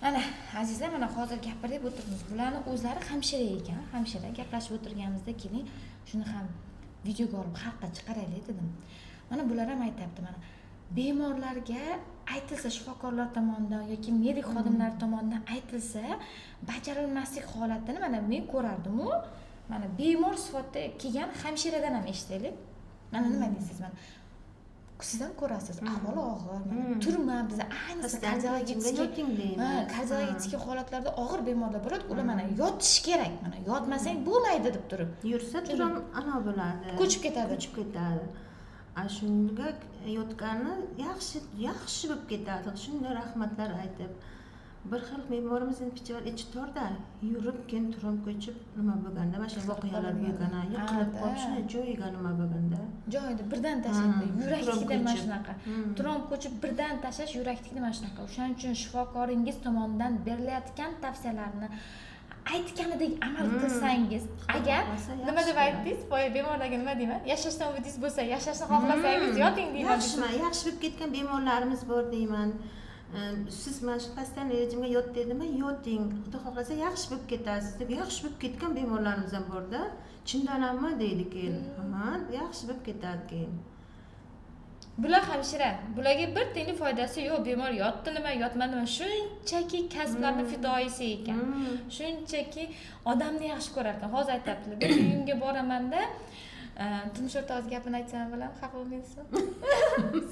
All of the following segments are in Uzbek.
Mana, azizlar, mana hozir gapirib o'tiribmiz. Bularni o'zlari hamshira ekan, hamshira. Gaplashib o'tirganimizda, keling, shuni ham videoga olib, xalqqa chiqaraylik dedim. Mana bular ham aytyapti, mana bemorlarga aytilsa, shifokorlar tomonidan yoki medik xodimlar tomonidan aytilsa, bajarilmaslik holatini mana men ko'rardimu. Mana bemor sifatida kelgan hamshiradan ham eshitaylik. Mana nima deysiz? Mana siz ham ko'rasiz, ahvoli og'ir, mana turma, biza ayniqsa Постоянно yoting deymiz. Ha, kardiologический holatlarda og'ir bemorlar bo'ladi, ular mana yotish kerak, mana yotmasang bo'lmaydi deb turib. Yursa turum anavi bo'ladi. Ko'chib ketadi. Ko'chib ketadi. A shunga yotgani yaxshi, yaxshi bo'lib ketadi. Shunday rahmatlar aytib, bir xil bemorimiz endi picha ichi torda yurib, keyin turum ko'chib nima bo'lganda, mana shu voqealar bo'lgan, ha, yiqilib qolib, shunday joyiga nima bo'lganda. Joyida birdan tashlaydi. Yuraknikida Turum mana ko'chib. shunaqa turom ko'chib birdan tashlash, yuraknikida mana shunaqa. O'shaning uchun shifokoringiz tomonidan berilayotgan tavsiyalarni aytganidek amal qilsangiz agar Xohlasa, nima deb yaxshi. aytdingiz boya? Bemorlarga nima deyman? Yashashdan umidingiz bo'lsa, yashashni xohlasangiz, yoting deyman. Yaxshimi, yaxshi bo'lib ketgan bemorlarimiz bor deyman. Siz mana shu постоянный rejimga yot dedimi, yoting, xudo xohlasa, yaxshi bo'lib ketasiz deb, yaxshi bo'lib ketgan bemorlarimiz ham borda. Chindan hammi deydi keyin. Ha, yaxshi bo'lib ketadi keyin. Bular hamshira, bularga bir tiyinlik foydasi yo'q, bemor yotdi nima, yotmadi nima, shunchaki kasblarni fidoyisi ekan, shunchaki odamni yaxshi ko'rar ekan. Hozir aytyaptilar, bir uyimga boramanda, turmush o'rtog'ingiz gapini aytsam bilan xafa bo'lmaysizmi?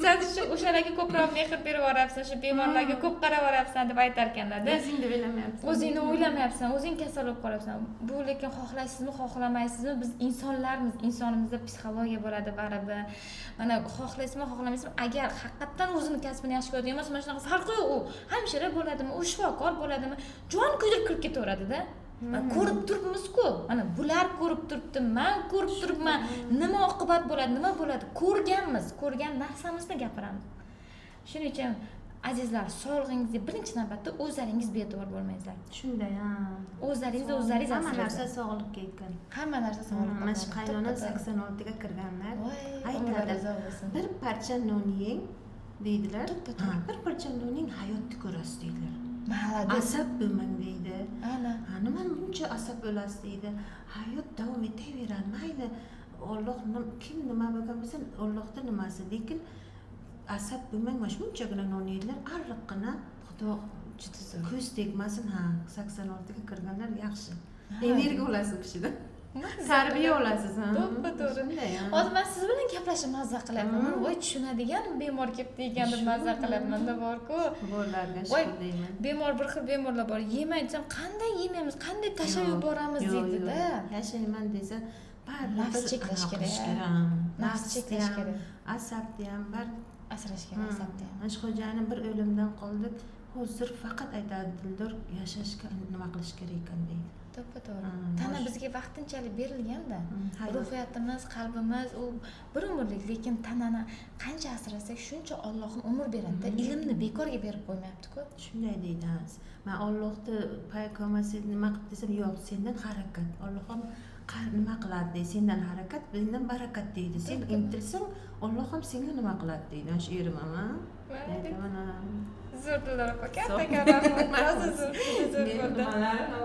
San shu o'shalarga ko'proq mehr berib yuboryapsan, shu bemorlarga ko'p qarab yuboryapsan deb aytar ekanlarda. O'zingni o'ylamayapsan. O'zingni o'ylamayapsan, o'zing kasal bo'lib qolyapsan. Bu lekin xohlaysizmi, xohlamaysizmi, biz insonlarmiz, insonimizda psixologiya bo'ladi baribir. Mana xohlaysizmi, xohlamaysizmi, agar haqiqatdan o'zini kasbini yaxshi ko'radigan bo'lsa, mana shunaqa farqi yo'q, u hamshira bo'ladimi, u shifokor bo'ladimi, jon kuydirib kirib ketaveradida. Mana ko'rib turibmiz-ku, mana bular ko'rib turibdi, man ko'rib turibman, nima oqibat bo'ladi, nima bo'ladi, ko'rganmiz, ko'rgan narsamizni gapiramiz. Shuning uchun, azizlar, sog'lig'ingizga birinchi navbatda o'zlaringiz bee'tibor bo'lmangizlar. Shunday, ha. O'zlaringizni o'zlaringiz Hamma asranglar. narsa sog'liqqa ekan. Hamma narsa sog'liqqa Mana shu bog'liq. qaynonam To'ppa-to'g'ri. 86ga kirganlar. Voy, umrlari Aytadi, uzoq bo'lsin. "Bir parcha non yeng", deydilar. To'ppa-to'g'ri. Ha, "Bir parcha non yeng, hayotni ko'rasiz", deydilar. Молодец. "Asab bo'lmang", deydi. Ana. Ha, "Nima buncha asab bo'lasiz?" deydi. Hayot davom etaveradi, mayli, Olloh kim nima bo'lgan bo'lsa, Ollohni nimasi, lekin asab bo'lmang, mana shunchagina non yedilar arriqqina, xudo Juda zo'r. ko'z tegmasin. Ha, 86ga kirganlar, yaxshi energiya olasiz u kishidan, tarbiya olasiz, ha. To'ppa to'g'ri. Shunday, ha. Hozir man siz bilan gaplashib mazza qilyapman. Voy, tushunadigan bemor kelibdi ekan deb mazza qilyapmanda borku. Borlarga Voy, shukur deyman. Bemor, bir xil bemorlar bor, yemay desam, qanday yemaymiz, qanday tashlab Yo'q, yuboramiz yo'q, deydida. Yo'q. Yashayman desa, baribir Nafs cheklash anaqa kerak. qilish kerak. Nafs Nafsni cheklash ham, kerak. asabni ham bar Asrash kerak asabni ham. Mana shu xo'jayinim bir o'limdan qoldi, hozir faqat aytadi: "Dildor, yashashga nima qilish kerak ekan", deydi. To'ppa to'g'ri. Tana bizga vaqtinchalik berilganda, Hayot. ruhiyatimiz, qalbimiz u bir umrlik, lekin tanani qancha asrasak, shuncha Ollohim umr beradida. Ilmni bekorga berib qo'ymayapti-ku. Shunday deydi. Man Ollohni paykomasi nima qilib desam, "Yo'q, sendan harakat, Olloh ham nima qiladi", deydi. "Sendan harakat, mendan barakat", deydi. "Sen intilsang, Olloh ham senga nima qiladi", deydi. Mana shu erim ham, ha. Aytaman, ha. Zo'r, Dildor opa, Sog'. Kattakon rahmat, rosa zo'r, juda zo'r Men bo'ldi. nimalarim